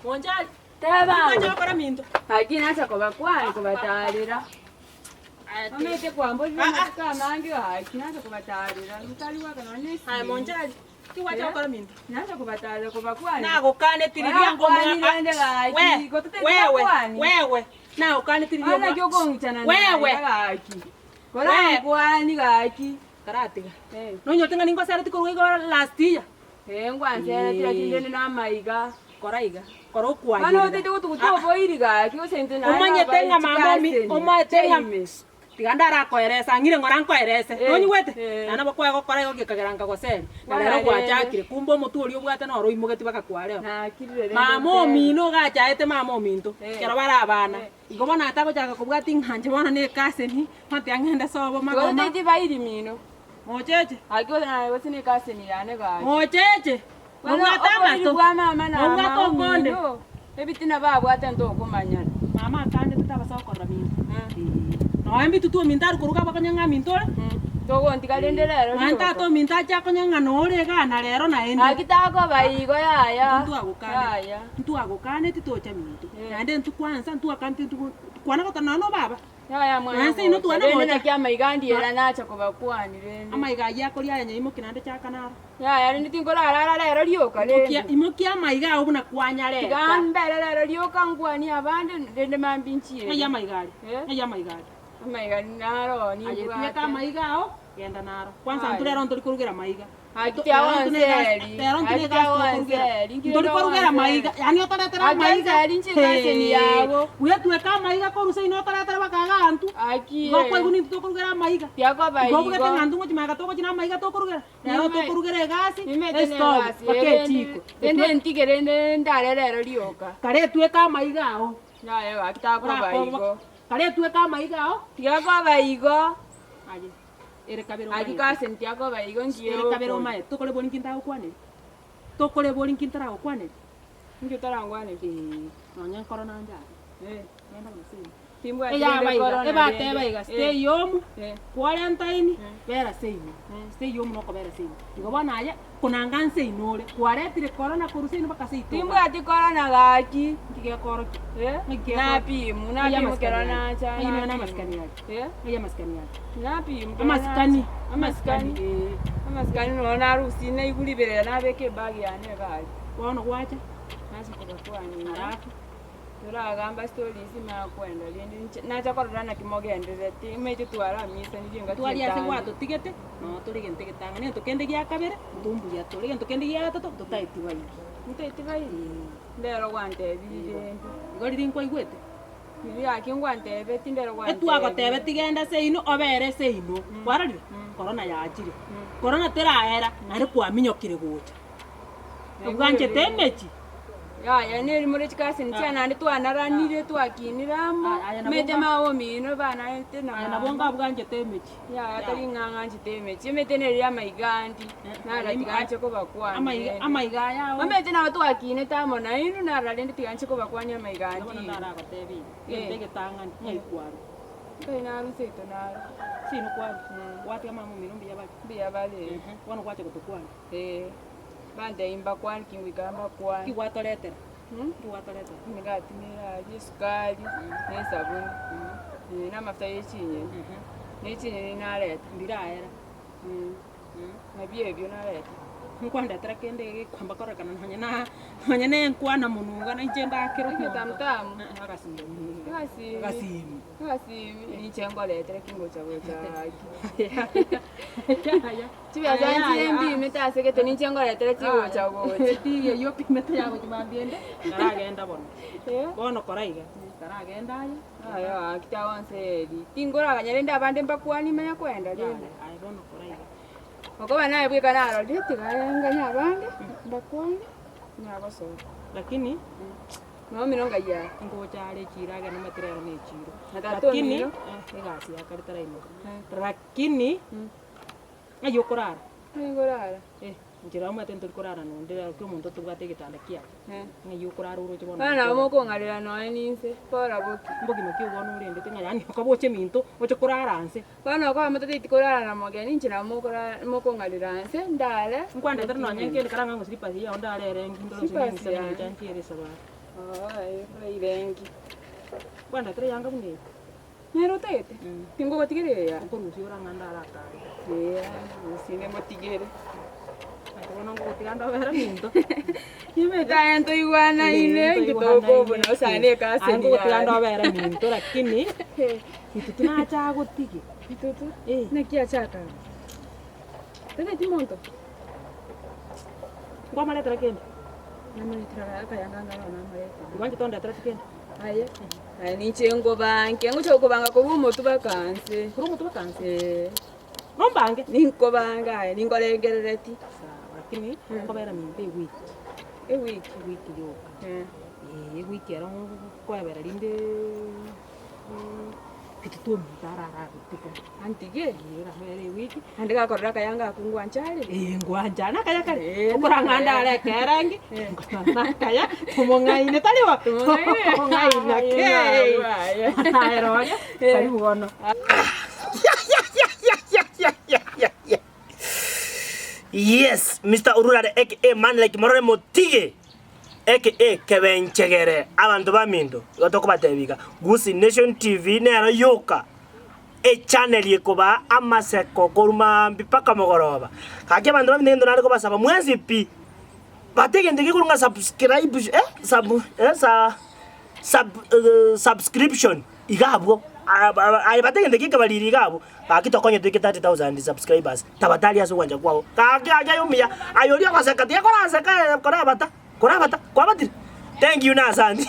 Monchari. Teba Mwancha gokora minto. Gaki nacha kobakwania kobatarera. Omanyete kwamborire amatuko amange gaki nacha kobatarera motari goaka nonya Aye esimi. Monchari. Ki gwacha gokora minto? Nacha kobatarera kobakwania. Nagokaneti riria ngo Orakwanie rende gaki, gototeti Wewe, bakwani. wewe. Nagokaneti riria Bono naki okong'ichana Wewe. naye gaki. Korankwani gaki. Karatiga. Eh. Nonyorete ng'a ningosereti korwa igo last year. Ee, ngwansereti lakini rende namaiga. Kora iga, kora Bono okwayerera. otete gotuguta oboiri gaki gose intwe naye Omanyete ng'a mama omi, omanyete ng'a tiga ndarakoeresa, ng'ire ng'ora nkoerese. Eh, Nonyigwete? eh. Naende nabo kwaye gokora igo gekagera nkagoseria. Na Bono rero rende. gwachakire, kumbe omotwe oria obwate noro oimogeti baka kwareo. Nakirire rende Mama ntebe. omino iga achaete mama ominto, Eh. ekero bare abana. Eh. Igo bono atagochaka kobwatia ng'a inche bono na ekaseni, ngotiga ng'ende sobo Igo magoma. otete bairi mino. Mocheche. Gaki gose naye gose ne ekaseni yane gaki. Mocheche. Bono Mobwate oboiri amato. bwa mama na Mobwate mama okonde. omino, ebitina babwate ntokomanyana. Mama akandete tabasa gokorora minto. Nonya mbitutu ominto are koruga abakonye ng'a minto ore. Togontiga rende rero Nonya rioka. tata ominto ache akonye ng'a nore igaa na rero naende. Gaki takoba igo yaya. Ntwagokaneti. Yaya. Ntwagokaneti tocha minto. Eh. Naende intwe kwanza ntwakaneti intwe kwana gotara nonya na obaba. Yaya mwana Naende inwe gocha. twana Rende gocha. naki amaiga andiera nacha kobakwani rende. Amaiga ayio akoria aya nyaimoki naende chaka naro. Yaya rende tinkorarara rero rioka Imokia, rende. imokia amaiga ao buna kwanyareta. Tiga mbere rero rioka nkwanie abande rende mambia nchiere. Ng'ai amaiga aria? Eh? Ng'ai amaiga aria? Amaiga naro Aye nimbwate. tieka amaiga ao, genda naro. Kwanza Aye. intwe rero ntori korugera amaiga. Haki To- rero intwe na egasi- tiagonseri. rero intwe na Haki egasi tokorugera. tiagonseri. Nkire Ntori korugera amaiga, tiagonseri. yaani otoretere Haki amaiga. onseri inche ekaseni yago. Buya tweka amaiga korwa seino otoretere bakaga intwe. Haki Igo okwaigwa nintwe tokorugera amaiga. Tiakoba Igo obugete igo. ng'a intwe ngochi magega togochi na amaiga tokorugera. Nero Nime- tokorugera egasi, Nimete na esitobu, egasi mpaka rende echiko. rende ntige rende ndare rero rioka. Kare etweke amaiga ao. Yaya gaki takoba Orakoba- igo. Kare etweke amaiga ao. Tiakoba igo. Aye, ere kabere Gaki omaete. kaseni tiakoba igo nkiye Ere kabere okori. omaete. Tokore bori nki ntagokwaneri? Tokore bori nki ntaragokwaneri? Inki otarangwaneri? Ee, nonya nkoro nanje abwo. Eh. Genda buna seino. Timbwati Eyaba rende iga, korona ebateba rende. iga, Eh. stay home, Eh. quarantine, Eh. bera seino. Eh. Stay home nokobera seino. Igo bono aye, konanga nseino ore, kwaretire korona korwa seino mpaka seito iga. Timbwati korona gaki. Nki gekorokia? Eh. Naki gekorokia? Napimu, Ng'ai napimu amasikani kero aria? nacha, Ng'ai nonya na napimu. amasikani aria? Eh. Ng'ai amasikani aria? Napimu kero Amasikani. nacha. Amasikani. Eh. Amasikani nonya narusia naigwa riberera nabeka ebag yane iga aria. Bono gwacha, Nacha kobakwania. alafu. Toragamba stories nakwenda rende inche nacha korora naki mogendererete omanyete twaramisanirie engaki Twari ase entambe. gwatotigete, noo tore egento egetang'ani, egento kende gia kabere, intwe mbuya tore, egento kende gia gatato, totaeti bairi. Ntoeti bairi? Ndero gwantebirie rende. Igo riria nkwaigwete? Riria gaki ngwantebeti ndero gwantebirie. Etwagotebeti genda seino obere seino, kwarorire? Korona yachire, korona teraera, naende kwaminyokire gocha. Obwanchete emechi. Yaya nerimo rie chikaseni chiane naende twanaranire twakinire amo, Aya nabo omanyete nga- mama omino banaete na Aya nabo mama. ngabwanchete emechi. Yaya tari ng'a ng'anchete emechi, emete nere ya amaiga andi, nara tiga nche kobakwania Amaiga rende. amaiga aya ao. Omanyete nabo twakinete amo nainwe nara rende tiga nche kobakwania amaiga andi Bono igo. ndaragotebie iga, egento Eh. egetang'ani, ng'ai kwarwa? Nkai narwa seito narwa. Seino kwarwa, gwatiga mama omino mbuya bare. Mbuya bare. Ehe, bono gwacha gotokwania. Ee, bantebia mbakwane ki ngoika mbakwane. Ki gwatoretera? Ki gwatoretera? Emegati nere aria, esukari, na esabuni, eh, na amafuta ya echinyeni, na echinyeni nareta. Mbiraera. Nabio ebio nareta. Nkwandetera kende gekwamba kororekana nonye na nonye na enkwana monwe iga nainche ndakere omonto. Egetamutamu. Agasimi. Agasimi. Agasimi. Agasimi, ninche nkoretera ki ngocha gocha gaki. Yaya. Chibesa nchire mbimete ase gete ninche nkoretere chigocha gocha. Tiga eyio opimete yagochia mambia ende, ntaragenda bono. Eh? Bono kora iga, ntaragenda aye. Aye gaki tagonseria. Tinkoraganya rende abande mbakwanie manya koenda rende. Aye bono kora iga. Okoba naye bweka narorire tiga nganye abande mbakwanie nagosoka. Lakini Nomino ngai aye. ngocha are echiro agende omanyete rero na echiro. Na tata Lakini omino? eh, egasi yakare taraimoka. Lakini Ng'ai okorara? Ng'ai nkorara? Eh, inche rero omanyete ntori korara nonde rero ki omonto tobwate egetanda kiaye. Eh. Ng'ai okorara oroche bono. Bono nabo mokong'arera nonya ninse, bora boki. Mbogima ki obwo bono orendete ng'a yaani okoba oche minto, oche korara nse. Bono okoba motateti korara na mogeni, inche nabo mokorara mokong'arera nse, ndare. Nkwandetera nonya nkende kara ng'a slippers eyio ndare ere ngindore Slippers gose yaye. ng'isa nchiere esabari. Oo, eirengi. Kwandetere eyanga buna eye. Nere otagete? Tingogotigera eye yane. Nkorusia ore ang'e ndare akare. Eeh, rusia inde motigere. Naki bono ngogotiga ndobere minto. Nimete aye ntoigwanaine, inche tokobuna osane ekaseni Aye ngogotiga yane. ndobere minto lakini, bitutu nacha agotige. Bitutu? Eh. Naki achaka? Tageti monto? Nkwamoretera kende? Namoretera akayanga anga bono namoretera. Igo tondetereti kende? Aye, aye ninche nkobange, ngocha gokobanga korwa omotwe baka nse. Korwa omotwe baka nse? Ee. Nombange? Ninkobanga aye, ninkorengerereti. Sawa, lakini nkobera minto ewiki. Ewiki? Ewiki yoka. Ee. Ee, ewiki ero nkoebera rinde Bitutu omonto arare agotiga. Antige? Ee, orabere ewiki. Naende gakorora akayanga ako ngwancha are? Ee, ngwancha nakaya kare. Ee, Okorang'a ndare ekerengi, nkonyora nakaya, omong'aini tari bo? Omong'aini. Omong'aini ake. Naye roria, karibu bono. Yes, Mister Orurare aka Man Like Morore Motige aka Kebenchegere abanto baminto igo tokobatebia iga Gusii Nation TV nero yoka echannel ekobaa amaseko korwa maambia mpaka mogoroba. Gaki abanto baminto egento nare kobasaba mwensi pi bata egento gekorwa ng'a subscribe eh sub eh sa sub subscription iga abwo aye bata egento gekebariri iga abwo gaki tokonye toike 30,000 subscribers tabatari ase ogwancha kwabo gaki gaki aye omuya aye oria ogoseka tiga koraseka korabata korabata kwabatire thank you na asante.